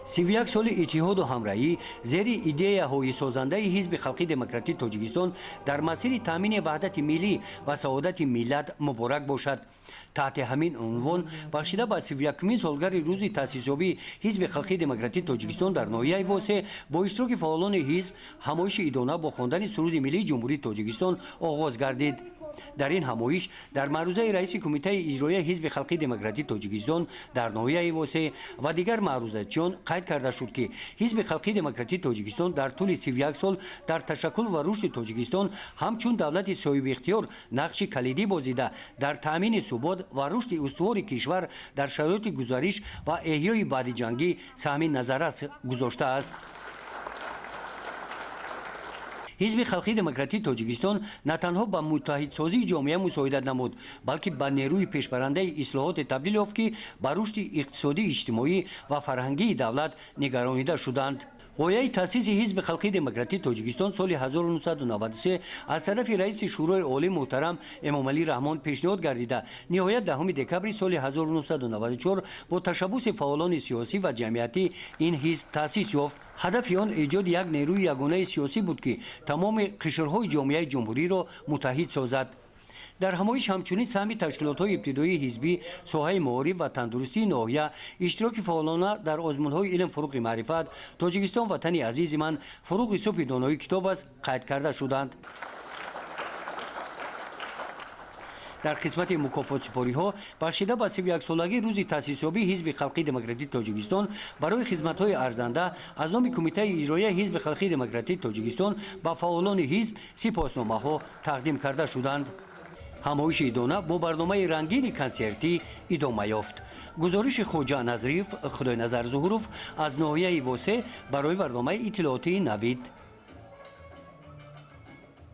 31 соли иттиҳоду ҳамраҳӣ зери идеяҳои созандаи Ҳизби халқи демократии Тоҷикистон дар масири таъмини ваҳдати миллӣ ва саодати миллат муборак бошад. Таҳти ҳамин унвон, бахшида ба 31-умин солгарди рӯзи таъсисёбии Ҳизби халқи демократии Тоҷикистон, дар ноҳияи Восе бо иштироки фаъолони ҳизб ҳамоиши идона бо хондани суруди миллии Ҷумҳурии Тоҷикистон оғоз гардид. Дар ин ҳамоиш дар маърузаи раиси Кумитаи иҷроияи Ҳизби халқи демократии Тоҷикистон дар ноҳияи Восе ва дигар маърузачиён қайд карда шуд, ки Ҳизби халқи демократии Тоҷикистон дар тӯли 31 сол дар ташаккул ва рушди Тоҷикистон ҳамчун давлати соҳибихтиёр нақши калидӣ бозида, дар таъмини субот ва рушди устувори кишвар дар шароити гузариш ва эҳёи баъдиҷангӣ саҳми назаррас гузоштааст. Ҳизби халқи демократии Тоҷикистон на танҳо ба муттаҳидсозии ҷомеа мусоидат намуд, балки ба нерӯи пешбарандаи ислоҳоте табдил ёфт, ки ба рушди иқтисодӣ, иҷтимоӣ ва фарҳангии давлат нигаронида шуданд. Ғояи таъсиси Ҳизби халқи демократии Тоҷикистон соли 1993 аз тарафи раиси Шӯрои Олӣ муҳтарам Эмомалӣ Раҳмон пешниҳод гардида, ниҳоят 10 декабри соли 1994 бо ташаббуси фаъолони сиёсӣ ва ҷамъиятӣ ин ҳизб таъсис ёфт. Ҳадафи он эҷоди як нерӯи ягонаи сиёсӣ буд, ки тамоми қишрҳои ҷомеаи ҷумҳуриро муттаҳид созад. Дар ҳамоиш ҳамчунин саҳми ташкилотҳои ибтидоии ҳизбӣ, соҳаи маориф ва тандурустии ноҳия, иштироки фаъолона дар озмунҳои «Илм фуруғи маърифат», «Тоҷикистон ватани азизи ман», «Фуруғи субҳи доноӣ китоб аст» қайд карда шуданд. Дар қисмати мукофотсупориҳо, бахшида ба 31-солагии рӯзи таъсисёбии Ҳизби халқи демократии Тоҷикистон, барои хизматҳои арзанда аз номи Кумитаи иҷроияи Ҳизби халқи демократии Тоҷикистон ба фаъолони ҳизб сипосномаҳо тақдим карда шуданд. Ҳамоиши идона бо барномаи рангини консертӣ идома ёфт. Гузориши Хоҷа Назриев, Худойназар Зуҳуров аз ноҳияи Восе барои барномаи иттилоотии «Навид».